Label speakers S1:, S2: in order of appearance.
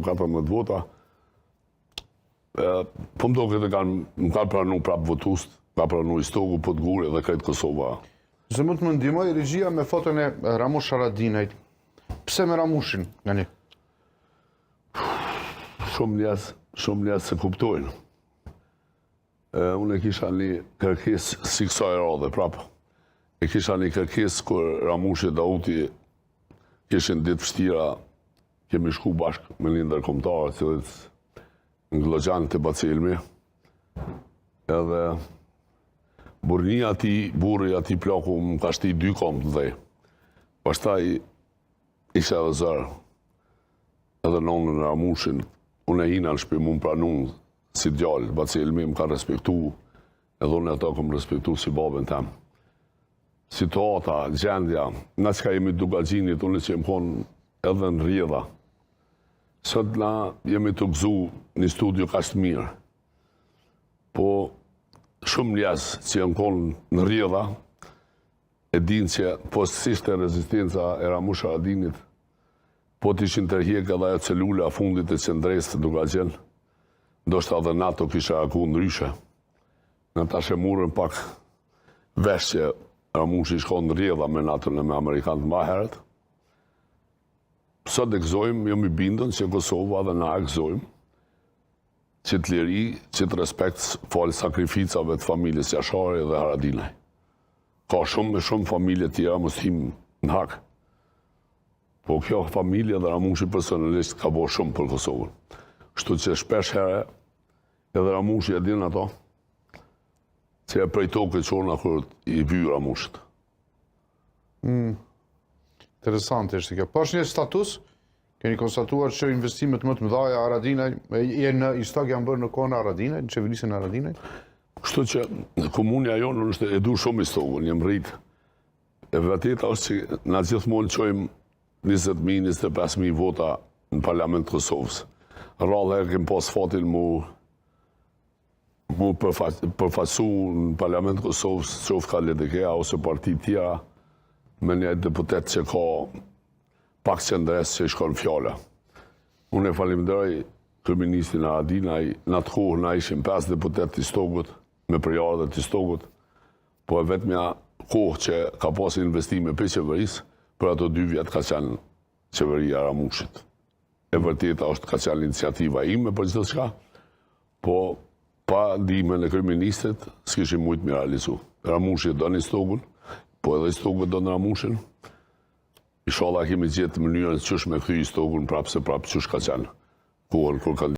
S1: 14 vota. Po më doket e kanë, më kanë pranu prapë votuesit, ka pranu Istogu, Podguri dhe krejt Kosova.
S2: Nëse mund të më ndihmojë regjia me foton e Ramush Haradinajt. Pse me Ramushin, Gani?
S1: Shumë njerëz, shumë njerëz s'e kuptojnë. E, unë e kisha një kërkesë si kësaj radhe prapë. E kisha një kërkesë kur Ramushi e Dauti kishin ditë vështira, kemi shku bashkë me një ndërkombëtar, cilit në Gllogjan te Baci Elmi. Edhe burrnia atij, burri atij plaku më ka shti dy komtë në dhe. Pastaj isha edhe zërë, edhe nonën e Ramushin, unë e hina në shpi mu më pranun si djalë, Baci Elmi më ka respektu, edhe unë ato kom respektu si babën tem. Situata, gjendja, na çka jemi Dukagjinit, unë që jem konë edhe në rrjedha. Sot na jemi tu gëzu një studio kaq të mirë. Po shumë njerëz që janë konë në rrjedha, e dinë që po s'ishte rezistenca e Ramush Haradinit, po t'ishin tërhjek edhe ajo celula fundit e qëndresë të Dukagjin, ndoshta edhe NATO kishe reagu ndryshe. Na tash e murën pak vesh që Ramushi shkon në rrjedha me NATO-n e me Amerikanët ma herët. Sot e gëzojmë, jemi bindun që Kosova dhe na e gëzojmë, qit liri, qit respekt falë sakrificave të familjes Jashari dhe Haradinaj. Ka shumë me shumë familje tjera, mos him në hak. Po kjo familje dhe Ramushi personalisht ka bo shumë për Kosovën. Kështu që shpesh here, edhe Ramushi e din ato, që e prej toke qona kur i vy Ramushit.
S2: Mm. Interesante është kjo. Pash një status, keni konstatuar që investimet më të mëdha Haradinaj, e në Istog janë bërë në kohën e Haradinaj, në qeverisjen e Haradinaj?
S1: Kështu që komunja jonë është e du shumë Istogun, jem rritë. E vërteta është që na gjithmonë çojmë 20.000, 25.000 vota në Parlament të Kosovës. Rrallë herë kem pas fatin mu mu përfaqësu në Parlament të Kosovës, qoftë ka LDK-a ose parti tjera, me një deputet që ka pak qëndresë që i shkon fjala. Unë e falimderoj kryeministrin Haradinaj, në atë kohë na ishim 5 deputet të Istogut, me prejardhje të Istogut, po e vetmja kohë që ka pas investime prej qeverisë, për ato dy vjet ka qenë qeveria Ramushit. E vërteta është ka qenë iniciativa ime për gjithçka, po pa ndihmën e kryeministrit s'kishim mujt me realizu. Ramushi e don Istogun, po edhe Istogu e don Ramushin. Inshallah kemi gjetë mënyrën qysh me kthy Istogun prapë se prapë qysh ka qenë kohën kur kanë.